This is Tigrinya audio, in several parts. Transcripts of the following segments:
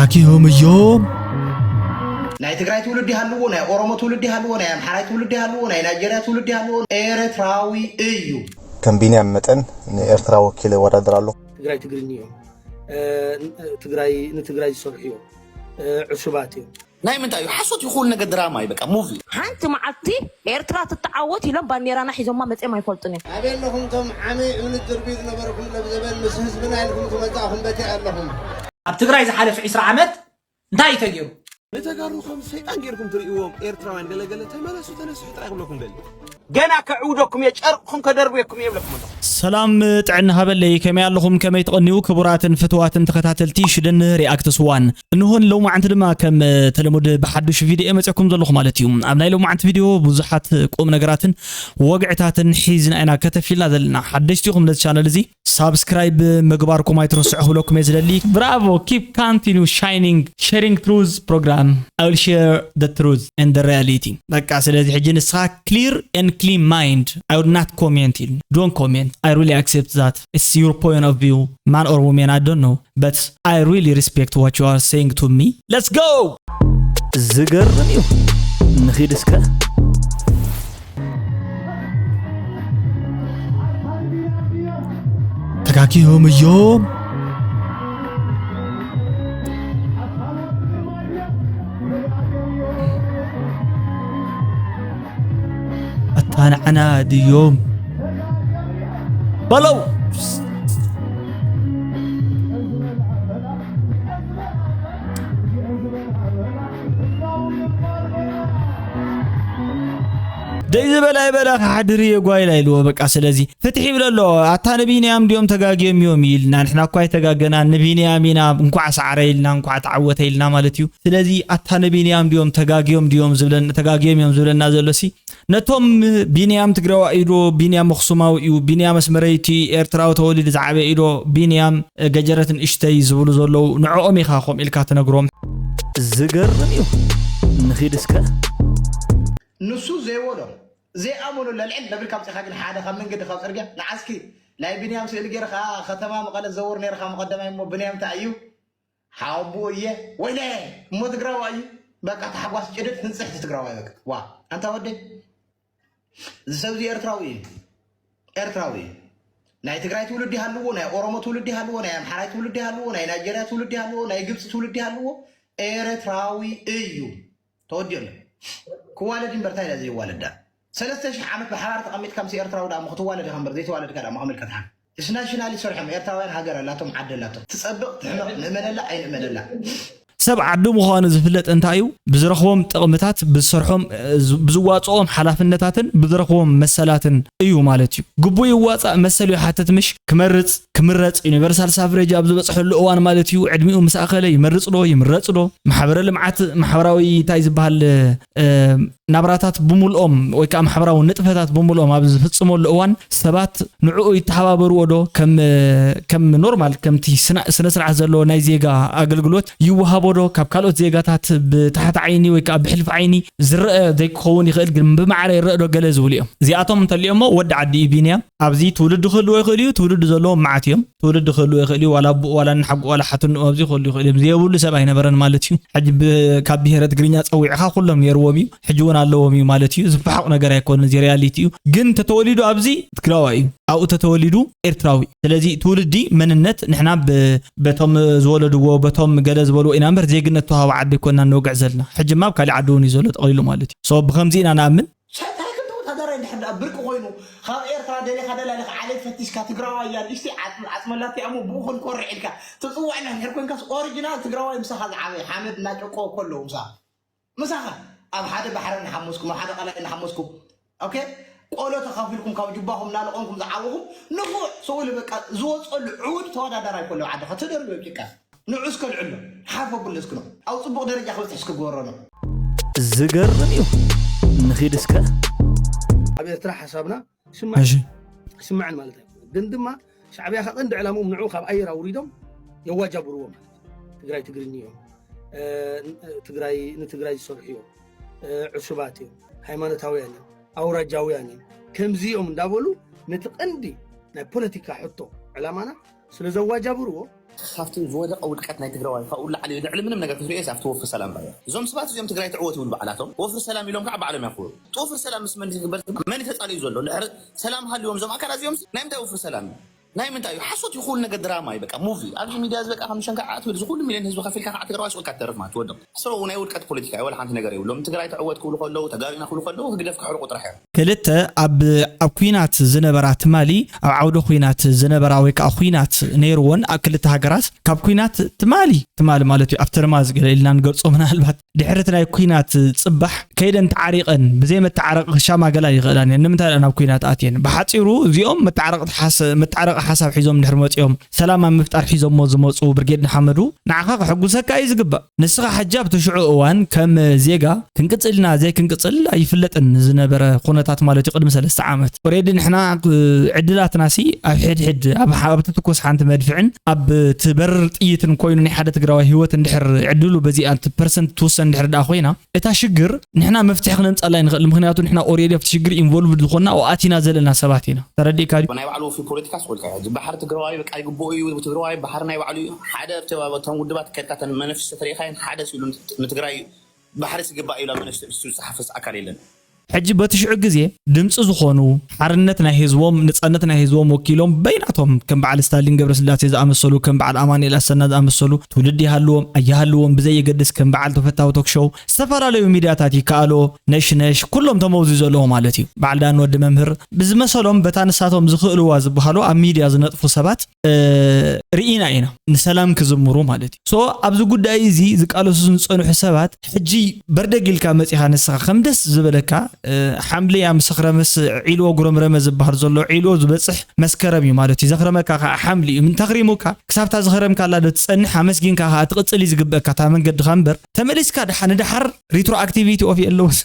ኣኪሆም እዮም። ናይ ትግራይ ትውልድ ይሃልዎ፣ ናይ ኦሮሞ ትውልድ ይሃልዎ፣ ናይ ኣምሓራይ ትውልድ ይሃልዎ፣ ናይ ናይጀርያ ትውልድ ይሃልዎ፣ ኤርትራዊ እዩ። ከም ቢንያም መጠን ንኤርትራ ወኪለ ይወዳደር ኣለኹ። ትግራይ ትግርኛ እዮም። ትግራይ ንትግራይ ዝሰርሑ እዮም። ዕሱባት እዮም። ናይ ምንታይ እዩ ሓሶት ይኹን ነገር ድራማ እዩ በቃ ሙቪ። ሓንቲ መዓልቲ ኤርትራ ትተዓወት ኢሎም ባንዴራና ሒዞማ መፅኦም ኣይፈልጡን እዮም። ኣበይ ኣለኹም እቶም ዓመይ እምኒ ድርቢ ዝነበርኩም ለብዘበን ምስ ህዝብና ኢልኩም ትመጻኹም በቲ ኣለኹም። ኣብ ትግራይ ዝሓለፈ ዒስራ ዓመት እንታይ እዩ ተገይሩ? ንተጋሩ ከም ሰይጣን ጌርኩም ትርእይዎም ኤርትራውያን ገለገለ ተመለሱ ተነስሑ ጥራይ ክብለኩም ደሊ። ገና ከዕውደኩም እየ ጨርቅኹም ከደርብየኩም እየ ይብለኩም ኣለኹ። ሰላም ጥዕና ሃበለይ፣ ከመይ ኣለኹም? ከመይ ትቐንዩ? ክቡራትን ፍትዋትን ተኸታተልቲ ሽደን ሪኣክትስ ዋን፣ እንሆን ሎማዓንቲ ድማ ከም ተለሙድ ብሓዱሽ ቪድዮ መፅኩም ዘለኹ ማለት እዩ። ኣብ ናይ ሎማዓንቲ ቪድዮ ብዙሓት ቁም ነገራትን ወግዕታትን ሒዝና ኢና ከተፊልና ዘለና። ሓደሽቲ ኢኹም ነዚ ቻነል እዚ ሳብስክራይብ ምግባርኩም ኣይትረስዑ ክብለኩም እየ ዝደሊ። ብራቮ፣ keep continue shining, sharing truth program, I will share the truth and the reality። በቃ ስለዚ ሕጂ ንስኻ clear and clean mind, I would not comment ኢሉ። Don't comment, I really accept that it's your point of view, man or woman, I don't know, but I really respect what you are saying to me. Let's go! ዝገርም እዩ። ንኺድ እስከ ተካኪሆም እዮም። ኣታ ንዓና ድዮም በለው። ደይ ዝበላ ይበላ ክሓድር እየ ጓይላ ኢልዎ። በቃ ስለዚ ፍትሒ ይብለ ኣሎ። ኣታ ንቢንያም ድዮም ተጋግዮም እዮም ኢልና፣ ንሕና እኳ ኣይተጋገና፣ ንቢንያም ኢና እንኳዕ ሳዕረ ኢልና፣ እንኳዕ ተዓወተ ኢልና ማለት እዩ። ስለዚ ኣታ ንቢንያም ድዮም ተጋግዮም ድዮም ዝብለን ተጋግዮም እዮም ዝብለና ዘሎ ሲ ነቶም ቢንያም ትግራዋይ እዩ ዶ ቢንያም ኣኽሱማዊ እዩ ቢንያም ኣስመረይቲ ኤርትራዊ ተወሊዱ ዝዓበየ እዩ ዶ ቢንያም ገጀረት ንእሽተይ ዝብሉ ዘለዉ ንዕኦም ኢኻ ከምኡ ኢልካ ትነግሮም። ዝገርም እዩ። ንኺድ እስከ። ንሱ ዘይበሎ ዘይኣመኖ ለልዕል ለብልካ ኣምፂኻ ግን ሓደ ካብ መንገዲ ካብ ፅርግያ ንዓስኪ ናይ ብንያም ስእሊ ገይርካ ከተማ መቐለ ዘውር ነይርካ መቐደማይ እሞ ብንያም እንታይ እዩ ሓወቦ እየ ወይለ እሞ ትግራዋይ እዩ በቃ ተሓጓስ ጭድድ ህንፅሕቲ ትግራዋይ በቃ ዋ ኣንታ ወደይ እዚ ሰብ እዚ ኤርትራዊ እዩ ኤርትራዊ እዩ ናይ ትግራይ ትውልድ ይሃልዎ ናይ ኦሮሞ ትውልድ ይሃልዎ ናይ ኣምሓራይ ትውልድ ይሃልዎ ናይ ናይጀርያ ትውልድ ይሃልዎ ናይ ግብፂ ትውልድ ይሃልዎ ኤርትራዊ እዩ ተወዲኡ ኣሎ ክዋለድ እምበር እንታይ ኢላ ዘይዋለድ ዳ ሰለስተ ሽሕ ዓመት ብሓባር ተቐሚጥካ ምስ ኤርትራዊ ዳ እሞ ክትዋለድ ኢኻ እምበር ዘይተዋለድካ ዳ እሞ ከመልካ ትሓን It's nationally ሰርሖም ኤርትራውያን ሃገር ኣላቶም ዓዲ ኣላቶም ትጸብቕ ትሕመቕ ንእመነላ ኣይንእመነላ ሰብ ዓዱ ምዃኑ ዝፍለጥ እንታይ እዩ? ብዝረኽቦም ጥቕምታት፣ ብዝሰርሖም፣ ብዝዋፅኦም ሓላፍነታትን ብዝረኽቦም መሰላትን እዩ ማለት እዩ። ግቡእ ይዋፃእ መሰል ይሓትት ምሽ? ክመርፅ፣ ክምረፅ፣ ዩኒቨርሳል ሳፍሬጅ ኣብ ዝበፅሐሉ እዋን ማለት እዩ። ዕድሚኡ ምስ ኣኸለ ይመርፅ ዶ? ይምረፅ ዶ? ማሕበረ ልምዓት፣ ማሕበራዊ እንታይ ዝበሃል ናብራታት ብምልኦም ወይ ከዓ ማሕበራዊ ንጥፈታት ብምልኦም ኣብ ዝፍፅመሉ እዋን ሰባት ንዕኡ ይተሓባበርዎ ዶ? ከም ኖርማል ከምቲ ስነ ስርዓት ዘለዎ ናይ ዜጋ ኣገልግሎት ይወሃቦ ዶ? ካብ ካልኦት ዜጋታት ብታሕቲ ዓይኒ ወይ ከዓ ብሕልፊ ዓይኒ ዝረአ ዘይክኸውን ይኽእል ግን ብማዕረ ይረአ ዶ? ገለ ዝብሉ እዮም። እዚኣቶም እንተልዮሞ ወዲ ዓዲ እዩ ቢንያም። ኣብዚ ትውልዲ ክህልዎ ይኽእል እዩ። ትውልዲ ዘለዎም መዓት እዮም። ትውልዲ ክህልዎ ይኽእል እዩ። ዋላ ኣቦኡ ዋላ እናሓጎ ዋላ ሓትንኡ ኣብዚ ክህሉ ይኽእል እዮም። ዘየብሉ ሰብ ኣይነበረን ማለት እዩ። ሕጂ ካብ ብሄረ ትግርኛ ፀዊዕኻ ኩሎም ነይርዎም እዩ። ሕጂ እውን ኣለዎም እዩ ማለት እዩ። ዝፈሓቕ ነገር ኣይኮነን። እዚ ሪያሊቲ እዩ። ግን ተተወሊዱ ኣብዚ ትግራዋይ እዩ። ኣብኡ ተተወሊዱ ኤርትራዊ። ስለዚ ትውልዲ መንነት ንሕና በቶም ዝወለድዎ በቶም ገለ ዝበልዎ ኢና እምበር ዜግነት ተዋህቦ ዓዲ ኣይኮንና ንወግዕ ዘለና። ሕጂ ማ ኣብ ካሊእ ዓዲ እውን እዩ ዘሎ ጠቕሊሉ ማለት እዩ። ሶ ብከምዚ ኢና ንኣምን። ሸታይ ክንተ ወታደራይ እንድሕር ደኣ ብርቂ ኮይኑ ካብ ኤርትራ ደሊኻ ደላሊኻ ዓሌት ፈቲሽካ ትግራዋይ እያ ንእሽተይ ዓጽሚ ዓጽመላቲ ኣሞ ብኡ ክንኮርዕ ኢልካ ትጽውዕና እንድሕር ኮንካስ ኦሪጂናል ትግራዋይ ምሳኻ ዝዓበየ ሓመድ እናጨቆወ እኮ ኣለዉ ምሳኻ ምሳኻ ኣብ ሓደ ባሕሪ እናሓመስኩም ኣብ ሓደ ቀላይ እናሓመስኩም ኦኬ ቆሎ ተኻፊልኩም ካብ ጅባኹም እናለቐምኩም ዝዓበኹም ንፉዕ ሰው ኢሉ በቃ ዝወፀሉ ዕውድ ተወዳዳራይ ኮሎ ዓድኻ ተደርብዮ ጭቃ ንዑ እስከ ልዕሎ ሓፍ ኣቡለ እስክኖ ኣብ ፅቡቕ ደረጃ ክበፅሕ እስክግበሮ ነው። ዝገርም እዩ። ንኺድ እስከ። ኣብ ኤርትራ ሓሳብና እሺ ይስማዕን ማለት ኣይኮነን። ግን ድማ ሻዕብያ ከቐንዲ ዕላምኦም ንዑ ካብ ኣየር ኣውሪዶም የዋጃብርዎ ማለት እዩ። ትግራይ ትግርኛ እዮም። ትግራይ ንትግራይ ዝሰርሑ እዮም። ዕሱባት እዮም። ሃይማኖታውያን እዮም። ኣውራጃውያን እዮም። ከምዚኦም እንዳበሉ ነቲ ቀንዲ ናይ ፖለቲካ ሕቶ ዕላማና ስለ ዘዋጃብርዎ ካብቲ ዝወደቐ ውድቀት ናይ ትግራዋይ ካብኡ ላዕሊ ልዕሊ ምንም ነገር ክትሪኦ ኣብቲ ወፍሪ ሰላም ራያ። እዞም ሰባት እዚኦም ትግራይ ትዕወት ይብሉ ባዕላቶም፣ ወፍሪ ሰላም ኢሎም ከዓ ባዕሎም ያኽብሩ። እቲ ወፍሪ ሰላም ምስ መን ዝግበር፣ መን እዩ ተፃልዩ ዘሎ? ድሕሪ ሰላም ሃልዮም እዞም ኣካላት እዚኦም ናይ ምንታይ ወፍሪ ሰላም እዩ? ናይ ምንታይ እዩ? ሓሶት እዩ፣ ኩሉ ነገር ድራማ እዩ፣ በቃ ሙቪ። ኣብዚ ሚድያ እዚ በቃ ከም ሸንካዓ ትብል፣ እዚ ኩሉ ሚልዮን ህዝቢ ከፊልካ ከዓ ትግራዋይ ስቕ ኢልካ ትተርፍ ማለት ትወድቕ። ሰው ናይ ውድቀት ፖለቲካ እዩ፣ ወላ ሓንቲ ነገር የብሎም። ትግራይ ትዕወት ክብሉ ከለዉ፣ ተጋሩና ክብሉ ከለዉ ህግደፍ ከሕርቑ ጥራሕ እዮም። ክልተ ኣብ ኣብ ኲናት ዝነበራ ትማሊ፣ ኣብ ዓውደ ኲናት ዝነበራ ወይ ከዓ ኲናት ነይርወን ኣብ ክልተ ሃገራት፣ ካብ ኲናት ትማሊ፣ ትማሊ ማለት እዩ፣ ኣብቲ ርማዝ ገለ ኢልና ንገልጾ ምናልባት ድሕሪ እቲ ናይ ኲናት ጽባሕ ከይደን ተዓሪቐን ብዘይ መተዓረቂ ክሻማገላ ይኽእላን እየን። ንምንታይ ደኣ ናብ ኲናት ኣትየን? ብሓጺሩ እዚኦም መተዓረቂ ሓስ-፣ መተዓረቂ ሓሳብ ሒዞም ድሕሪ መጺኦም ሰላም ኣብ ምፍጣር ሒዞሞ ዝመጹ ብርጌድ ንሓመዱ ንዓኻ ከሐጉሰካ እዩ ዝግባእ። ንስኻ ሕጂ ኣብቲ ሽዑ እዋን ከም ዜጋ ክንቅጽል ኢና ዘይክንቅጽል ኣይፍለጥን ዝነበረ ኩነታት ማለት እዩ። ቅድሚ ሰለስተ ዓመት ኦሬዲ ንሕና፣ እ፣ ዕድላትናሲ ኣብ ሕድሕድ ኣብ ሓ-፣ ኣብ ትትኮስ ሓንቲ መድፍዕን ኣብ ትበርር ጥይትን ኮይኑ ናይ ሓደ ትግራዋይ ህይወት እንድሕር ዕድሉ በዚኣ እቲ ፐርሰንት ትውሰን እንድሕር ደኣ ኮይና እታ ሽግር ንሕና መፍትሒ ክነምጻላ ኣይንኽእል። ምኽንያቱ ንሕና ኦሬዲ ኣብቲ ሽግር ኢንቮልቭድ ዝኾንና ኣብኡ ኣቲና ዘለና ሰባት ኢና። ተረዲእካ ድዩ? ናይ ባዕሉ ወፍሪ ፖለቲካ ስቑልካ እዩ። ባሕሪ ትግራዋይ በቃ ይግብኦ እዩ። ትግራዋይ ባሕሪ ናይ ባዕሉ እዩ። ሓደ ኣብቲ፣ ኣብቶም ውድባት ከድካ ተን መነፍስ ተሪኢኻየን ሓደ ሲሉ ንትግራይ ባሕሪ ዝግባእ ኢሉ ኣብ መነፍስ ዝፀሓፈስ ኣካል የለን። ሕጂ በቲ ሽዑ ግዜ ድምፂ ዝኾኑ ሓርነት ናይ ህዝቦም፣ ንፃነት ናይ ህዝቦም ወኪሎም በይናቶም ከም በዓል ስታሊን ገብረስላሴ ዝኣመሰሉ፣ ከም በዓል ኣማኑኤል ኣሰና ዝኣመሰሉ ትውልዲ ይሃልዎም ኣይሃልዎም ብዘየገድስ ከም በዓል ተፈታዊ ቶክሾው ዝተፈላለዩ ሚድያታት ይከኣሎ፣ ነሽነሽ፣ ኩሎም ተመውዚ ዘለዎ ማለት እዩ። በዓል ዳን ወዲ መምህር ብዝመሰሎም በታ ንሳቶም ዝኽእልዋ ዝበሃሉ ኣብ ሚድያ ዝነጥፉ ሰባት እ፣ ርኢና ኢና፣ ንሰላም ክዝምሩ ማለት እዩ። ሶ ኣብዚ ጉዳይ እዚ ዝቃለሱ ዝጸንሑ ሰባት ሕጂ በርደግ ኢልካ መጺኻ ንስኻ ከም ደስ ዝበለካ፣ እ፣ ሓምሊ ኣብ ምስ ኣኽረመስ ዒልዎ ጉረምረመ ዝበሃል ዘሎ ዒልዎ ዝበጽሕ መስከረም እዩ ማለት እዩ። ዘኽረመካ ከዓ ሓምሊ እዩ። ምን ተኽሪሙካ ክሳብታ ዝኸረምካላ ዶ ትጸንሕ ኣመስጊንካ ከዓ ትቕጽል እዩ ዝግበእካ እታ መንገድኻ እምበር ተመሊስካ ድሓ-፣ ንድሓር ሪትሮኣክቲቪቲ ኦፍ የለውስ።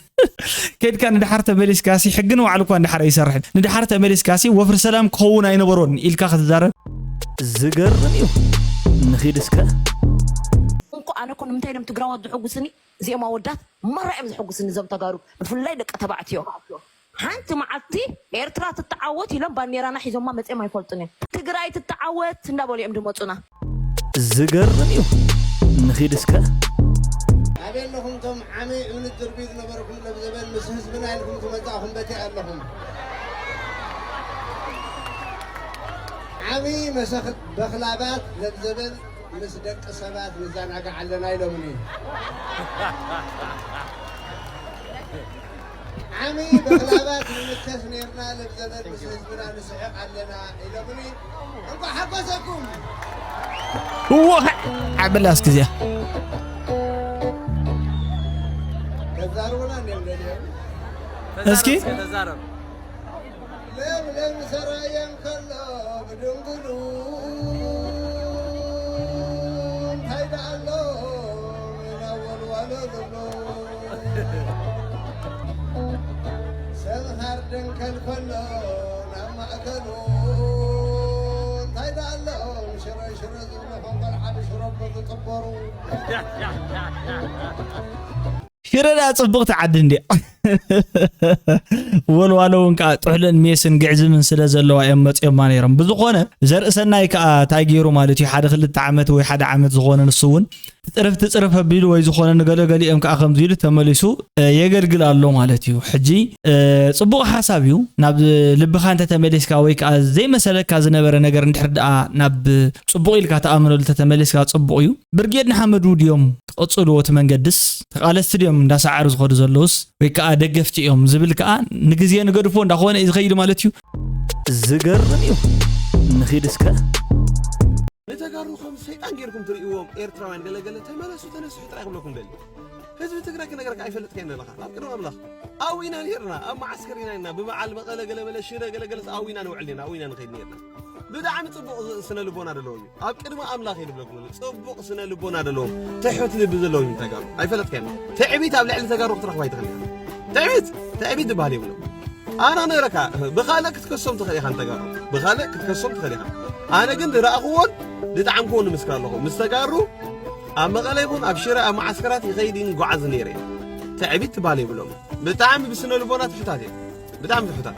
ከድካ ንድሓር ተመሊስካ ሲ ሕግን ዋዕሉ እኳ ንድሓር ኣይሰርሕን። ንድሓር ተመሊስካ ሲ ወፍሪ ሰላም ክኸውን ኣይነበሮን ኢልካ ክትዛረብ ዝገርም እዩ። ንኺድ እስከ። እንኳ ኣነ እኮ ንምንታይ እዮም ትግራዎት ዝሕጉስኒ? እዚኦም ኣወዳት መራ እዮም ዝሕጉስኒ፣ እዞም ተጋሩ፣ ብፍላይ ደቂ ተባዕትዮ። ሓንቲ መዓልቲ ኤርትራ ትተዓወት ኢሎም ባንዴራና ሒዞማ መፅኦም ኣይፈልጡን እዮም። ትግራይ ትተዓወት እንዳበሉ እዮም ዝመፁና። ዝገርም እዩ። ንኺድ እስከ። ኣበይ ኣለኹም እቶም ዓሚ እምኒ ድርቢ ዝነበርኩም ለብዘበን ምስ ህዝብና ኢልኩም ትመጻእኹም በቲ ኣለኹም። ዓሚ መሰኽት በኽላባት ለብዘበን ምስ ደቂ ሰባት ንዘናጋዕ ኣለና ኢሎምኒ። ዓሚ በኽላባት ንምከስ ነርና ለብዘበን ምስ ህዝብና ንስሕቕ ኣለና ኢሎምኒ። እንኳዕ ሓጎሰኩም። እወ፣ ዓብላ እስኪ እዚኣ። ተዛርቡና እንዲዮም ደልዮም። እስኪ። ተዛረብ፣ ተዛረብ። ለምለም ሰራየ እንከሎ ብድንግሉ እንታይ ደኣ ኣሎ ናብ ወልዋሎ ዝብሎ። ሰምሃር ደንከል ከሎ ናብ ማእከሉ እንታይ ደኣ ኣሎ ሽረ ሽረ ዝብሎ ከም ቆልዓ ብሽረቦ ዝጥበሩ። ሽረ ደኣ ጽብቕቲ ዓዲ እንድያ። ወልዋሎ እውን ከዓ ጥሕሎን ሜስን ግዕዝምን ስለ ዘለዋ እዮም መፂኦማ ነይሮም። ብዝኾነ ዘርእሰናይ ከዓ እንታይ ገይሩ ማለት እዩ፣ ሓደ ክልተ ዓመት ወይ ሓደ ዓመት ዝኾነ ንሱ እውን ትፅርፍ ትፅርፍ ኣቢሉ ወይ ዝኾነ ንገለገሊኦም ከዓ ከምዚ ኢሉ ተመሊሱ፣ እ፣ የገልግል ኣሎ ማለት እዩ። ሕጂ፣ እ፣ ፅቡቕ ሓሳብ እዩ። ናብ ልብኻ እንተተመሊስካ ወይ ከዓ ዘይመሰለካ ዝነበረ ነገር እንድሕር ደኣ ናብ ፅቡቕ ኢልካ ተኣምነሉ ተተመሊስካ ፅቡቕ እዩ። ብርጌድ ንሓመዱ ድዮም ክቐፅልዎ እቲ መንገድስ? ተቓለስቲ ድዮም እንዳሰዓሩ ዝኸዱ ዘለውስ? ወይ ከዓ ደገፍቲ እዮም ዝብል ከዓ ንግዜ ንገድፎ እንዳኾነ እዩ ዝኸይድ ማለት እዩ። ዝገርም እዩ። ንኺድ እስከ። ንተጋሩ ከም ሰይጣን ጌርኩም ትርእይዎም ኤርትራውያን ገለገለ ተመለሱ፣ ተነስሑ ጥራይ ክብለኩም ደሊ። ህዝቢ ትግራይ ክነገረካ ኣይፈልጥካን ኣለኻ። ኣብ ቅድሚ ኣምላኽ ኣዊና ነይርና፣ ኣብ መዓስከር ኢና ነይርና። ብበዓል መቐለ ገለመለ ሽረ ገለገለስ ኣዊና ንውዕል ነይርና፣ ኣዊና ንኸይድ ነይርና። ብጣዕሚ ጽቡቕ ስነ ልቦና ደለዎም እዩ። ኣብ ቅድሚ ኣምላኽ እዩ ዝብለኩም ዘሎ። ጽቡቕ ስነ ልቦና ደለዎም፣ ትሑት ልቢ ዘለዎም እዩ ተጋሩ። ኣይፈለጥካዮን። ትዕቢት ኣብ ልዕሊ ተጋሩ ክትረኽባ ኣይትኽእልን ኢኻ። ትዕቢት፣ ትዕቢት ዝበሃል የብሎም። ኣነ ክነግረካ፣ ብኻልእ ክትከሶም ትኽእል ኢኻ ንተጋሩ። ብኻልእ ክትከሶም ትኽእል ኢኻ። ኣነ ግን ዝረኣኽዎን ዝጠዓምክዎን ምስካ ኣለኹ። ምስ ተጋሩ ኣብ መቐለ ይኹን ኣብ ሽረ ኣብ መዓስከራት ይኸይድ ይጓዓዝ ነይረ እየ። ትዕቢት ትበሃል የብሎም። ብጣዕሚ ብስነ ልቦና ትሑታት እዮም። ብጣዕሚ ትሑታት።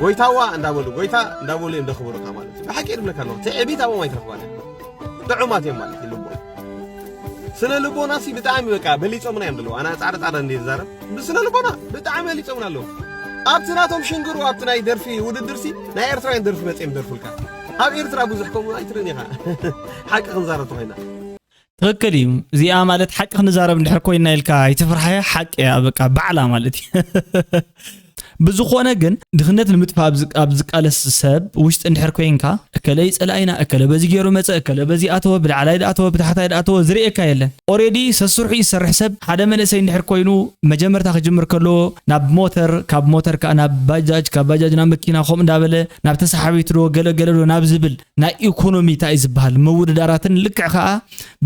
ጎይታዋ እንዳበሉ፣ ጎይታ እንዳበሉ እዮም ዘኽብሩኻ ማለት እዩ። ብሓቂ እየ ዝብለካ ኣለኹ። ትዕቢት ኣብኦም ኣይትረኽባን እያ። ጥዑማት እዮም ማለት እዩ። ልቦና ስነ ልቦና ሲ ብጣዕሚ በቃ በሊጾምና እዮም ዘለዉ። ኣና ጻዕዳ ጻዕዳ እንደ ዝዛረብ ብስነ ልቦና ብጣዕሚ በሊጾምና ኣለዉ። ኣብቲ ናቶም ሽንግሩ ኣብቲ ናይ ደርፊ ውድድር ሲ ናይ ኤርትራውያን ደርፊ መጺኦም ደርፉልካ። ኣብ ኤርትራ ብዙሕ ከምኡ ኣይትርእን ኢኻ። ሓቂ ክንዛረብ ተኾይና ትኽክል እዩ። እዚኣ ማለት ሓቂ ክንዛረብ እንድሕር ኮይና ኢልካ ኣይትፍርሓያ፣ ሓቂ እያ፣ በቃ ባዕላ ማለት እዩ። ብዝኾነ ግን ድኽነት ንምጥፋእ ኣብ ዝ- ኣብ ዝቃለስ ሰብ ውሽጢ እንድሕር ኮይንካ እከለ እዩ ጸላኢና፣ እከለ በዚ ገይሩ መጸ፣ እከለ በዚ ኣተወ፣ ብላዕላይ ድኣተወ ብታሕታይ ድኣተወ ዝርእየካ የለን። ኦሬዲ ሰስርሑ ይሰርሕ ሰብ ሓደ መንእሰይ እንድሕር ኮይኑ መጀመርታ ክጅምር ከለዎ ናብ ሞተር፣ ካብ ሞተር ከዓ ናብ ባጃጅ፣ ካብ ባጃጅ ናብ መኪና ከምኡ እንዳበለ ናብ ተሳሓቢት ዶ ገለ ገለ ዶ ናብ ዝብል ናይ ኢኮኖሚ እንታይ እዩ ዝበሃል ምውድዳራትን ልክዕ ከዓ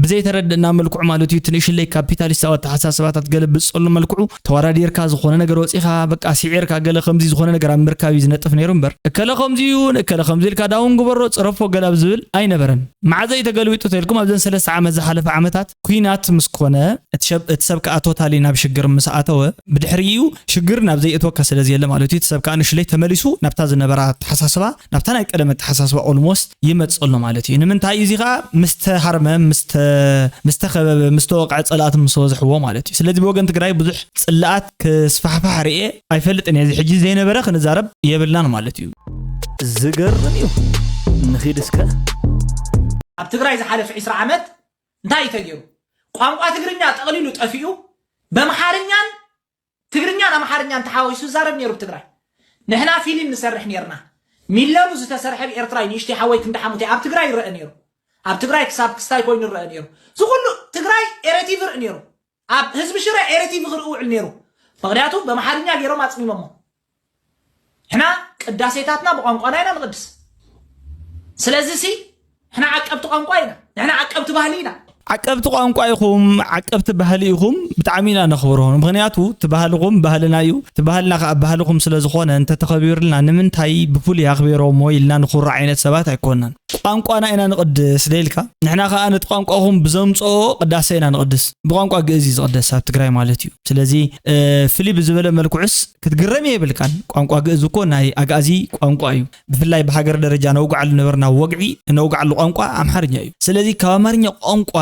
ብዘይተረድእና መልክዑ ማለት እዩ እቲ ንእሽለይ ካፒታሊስታዊ ኣተሓሳስባታት ገለ ብዝፀሉ መልክዑ ተወዳዲርካ ዝኾነ ነገር ወፂኻ በቃ ስዒርካ ገለ ከምዚ ዝኾነ ነገር ኣብ ምርካብ እዩ ዝነጥፍ ነይሩ እምበር እከለ ከምዚ እዩ እከለ ከምዚ ኢልካ ዳውን ግበሮ ፅረፎ ገለ ኣብ ዝብል ኣይነበረን። መዓዘ እዩ ተገልቢጡ ተልኩም ኣብዘን ሰለስተ ዓመት ዝሓለፈ ዓመታት ኩናት ምስ ኮነ እቲ ሰብ እቲ ሰብ ከዓ ቶታሊ ናብ ሽግር ምስ ኣተወ ብድሕሪኡ ሽግር ናብ ዘይእትወካ ስለ ዝየለ ማለት እዩ እቲ ሰብ ከዓ ንእሽለይ ተመሊሱ ናብታ ዝነበራ ኣተሓሳስባ ናብታ ናይ ቀደም ኣተሓሳስባ ኦልሞስት ይመፅእ ኣሎ ማለት እዩ። ንምንታይ እዚ ከዓ ምስተሃርመ ምስተኸበበ ምስተወቅዐ ፀላእቲ ምስ በዝሕዎ ማለት እዩ። ስለዚ ብወገን ትግራይ ብዙሕ ፅላኣት ክስፋሕፋሕ ርኤ ኣይፈልጥን እየ። እዚ ሕጂ ዘይነበረ ክንዛረብ የብልናን ማለት እዩ። ዝገርም እዩ። ንኺድ እስከ ኣብ ትግራይ ዝሓለፈ ዕስራ ዓመት እንታይ እዩ ተገይሩ? ቋንቋ ትግርኛ ጠቕሊሉ ጠፊኡ በምሓርኛን ትግርኛን ኣምሓርኛን ተሓዋዊሱ ይዛረብ ነይሩ ኣብ ትግራይ። ንሕና ፊልም ንሰርሕ ነይርና። ሚለኑ ዝተሰርሐ ብኤርትራይ ንእሽተይ ሓወይ ክንዲ ሓሙተይ ኣብ ትግራይ ይረአ ነይሩ። ኣብ ትግራይ ክሳብ ክስታይ ኮይኑ ይረአ ነይሩ። እዚ ኩሉ ትግራይ ኤረቲቪ ይርኢ ነይሩ። ኣብ ህዝቢ ሽረ ኤረቲቪ ክርኢ ውዕል ነይሩ። ምክንያቱ በምሓርኛ ገይሮም ኣፅሚሞሞ። ንሕና ቅዳሴታትና ብቋንቋና ኢና ንቕድስ። ስለዚ ሲ ንሕና ዓቀብቲ ቋንቋ ኢና፣ ንሕና ዓቀብቲ ባህሊ ኢና። ዓቀብቲ ቋንቋ ኢኹም፣ ዓቀብቲ ባህሊ ኢኹም፣ ብጣዕሚ ኢና ነኽብሮ። ምኽንያቱ እቲ ባህልኹም ባህልና እዩ፣ እቲ ባህልና ከዓ ባህልኹም ስለ ዝኾነ እንተተኸቢሩልና ንምንታይ ብፍሉይ ኣኽቢሮሞ ኢልና ንኹርዕ ዓይነት ሰባት ኣይኮናን። ቋንቋና ኢና ንቕድስ ደኢልካ ንሕና ከዓ ነቲ ቋንቋኹም ብዘምፅኦ ቅዳሴ ኢና ንቕድስ። ብቋንቋ ግእዝ እዩ ዝቕደስ ኣብ ትግራይ ማለት እዩ። ስለዚ ፍልይ ብዝበለ መልክዑስ ክትግረም የብልካን። ቋንቋ ግእዝ እኮ ናይ ኣግኣዚ ቋንቋ እዩ። ብፍላይ ብሃገር ደረጃ ነውግዓሉ ነበርና ወግዒ ነውግዓሉ ቋንቋ ኣምሓርኛ እዩ። ስለዚ ካብ ኣማርኛ ቋንቋ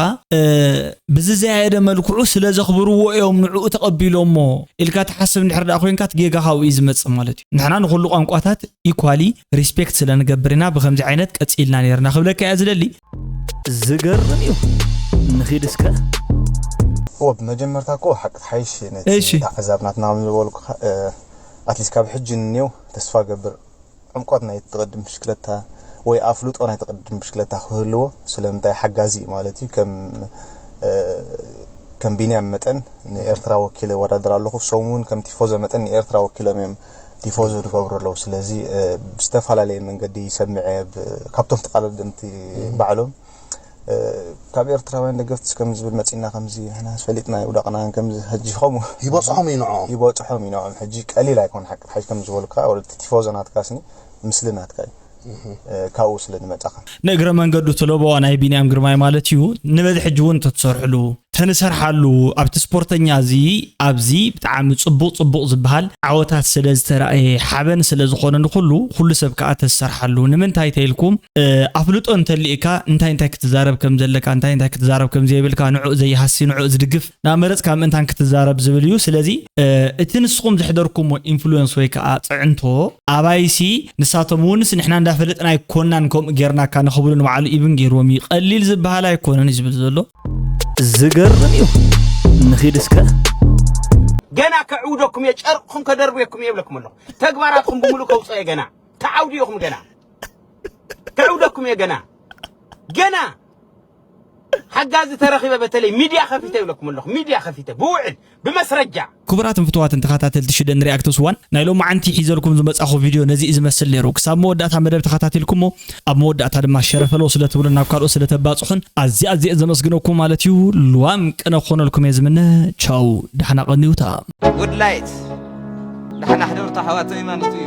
ብዝዘያየደ መልክዑ ስለ ዘኽብርዎ እዮም ንዕኡ ተቐቢሎሞ ኢልካ ትሓስብ እንድሕር ደኣ ኮይንካ እቲ ጌጋ ካብኡ እዩ ዝመጽእ ማለት እዩ። ንሕና ንኹሉ ቋንቋታት ኢኳሊ ሪስፔክት ስለ ንገብር ኢና ብኸምዚ ዓይነት ቀጺልና ነይርና ክብለካ እያ ዝደሊ። ዝገርም እዩ። ንኺድ እስከ። እወ ብመጀመርታ እኮ ሓቂ ትሓይሽ ነቲ እሺ። ተዓዛብ ናትና ከም ዝበልኩ ኣትሊስት ካብ ሕጂ ንኔው ተስፋ ገብር ዕምቆት ናይ ትቕድም ብሽክለታ ወይ ኣፍልጦ ናይ ትቕድም ብሽክለታ ክህልዎ ስለምንታይ ሓጋዚ እዩ ማለት እዩ ከም ከም ቢንያም መጠን ንኤርትራ ወኪለ ይወዳደር ኣለኹ ሶም እውን ከም ቲፎዞ መጠን ንኤርትራ ወኪሎም እዮም ቲፎዞ ዝገብሩ ኣለዉ ስለዚ ብዝተፈላለየ መንገዲ ይሰምዐ ካብቶም ተቓለደምቲ ባዕሎም ካብ ኤርትራውያን ደገፍቲ ከም ዝብል መፂና ከምዚ ንሕና ፈሊጥና ይውዳቕና ከምዚ ሕጂ ከምኡ ይበፅሖም እዩ ንዕኦም ይበፅሖም እዩ ንዕኦም ሕጂ ቀሊል ኣይኮን ሓቂ ሓጅ ከም ዝበሉካ ወለቲ ቲፎዞ ናትካ ስኒ ምስሊ ናትካ እዩ ካብኡ ስለ ዝመፃኻ ንእግረ መንገዱ ትለቦዋ ናይ ቢንያም ግርማይ ማለት እዩ ንበዚ ሕጂ እውን ተትሰርሕሉ ተንሰርሓሉ ኣብቲ ስፖርተኛ እዚ ኣብዚ ብጣዕሚ ፅቡቕ ፅቡቕ ዝበሃል ዓወታት ስለ ዝተረኣየ ሓበን ስለ ዝኾነ ንኩሉ ኩሉ ሰብ ከዓ ተዝሰርሓሉ ንምንታይ ተይልኩም ኣፍልጦ እንተሊእካ እንታይ እንታይ ክትዛረብ ከም ዘለካ እንታይ እንታይ ክትዛረብ ከም ዘይብልካ ንዑ ዘይሃሲ ንዑ ዝድግፍ ናመረፅካ ምእንታን ክትዛረብ ዝብል እዩ ስለዚ እቲ ንስኹም ዘሕደርኩሞ ኢንፍሉንስ ወይ ከዓ ፅዕንቶ ኣባይሲ ንሳቶም እውንስ ንሕና እንዳፈለጥና ኣይኮናን ከምኡ ጌርናካ ንኽብሉ ንባዕሉ ኢብን ጌርዎም እዩ ቀሊል ዝበሃል ኣይኮነን እዩ ዝብል ዘሎ ዝገርም እዩ ንኺድ እስከ ገና ከዕውደኩም እየ ጨርቅኹም ከደርብየኩም እየ ይብለኩም ኣለኹ ተግባራትኩም ብምሉ ከውፅኦ እየ ገና ተዓውድዮኹም ገና ከዕውደኩም እየ ገና ገና ሓጋዚ ተረኺበ በተለይ ሚድያ ከፊተ ይብለኩም ኣለኹ ሚድያ ከፊተ ብውዕል ብመስረጃ ክቡራትን ፍትዋትን ተኸታተልቲ ሽደን ሪኣክትስ ዋን ናይ ሎማዓንቲ ሒዘልኩም ዝመጻኹ ቪድዮ ነዚ እዩ ዝመስል ነይሩ ክሳብ መወዳእታ መደብ ተኸታቲልኩሞ ኣብ መወዳእታ ድማ ሸረፈለው ስለ ትብሉን ናብ ካልኦት ስለ ተባጽሑን ኣዝየ ኣዝየ ዘመስግነኩም ማለት እዩ ልዋም ቅነ ክኾነልኩም እየ ዝምነ ቻው ዳሕና ቀንዩታ Good light ዳሕና ሕደሩ ተሓዋተይ ማለት እዩ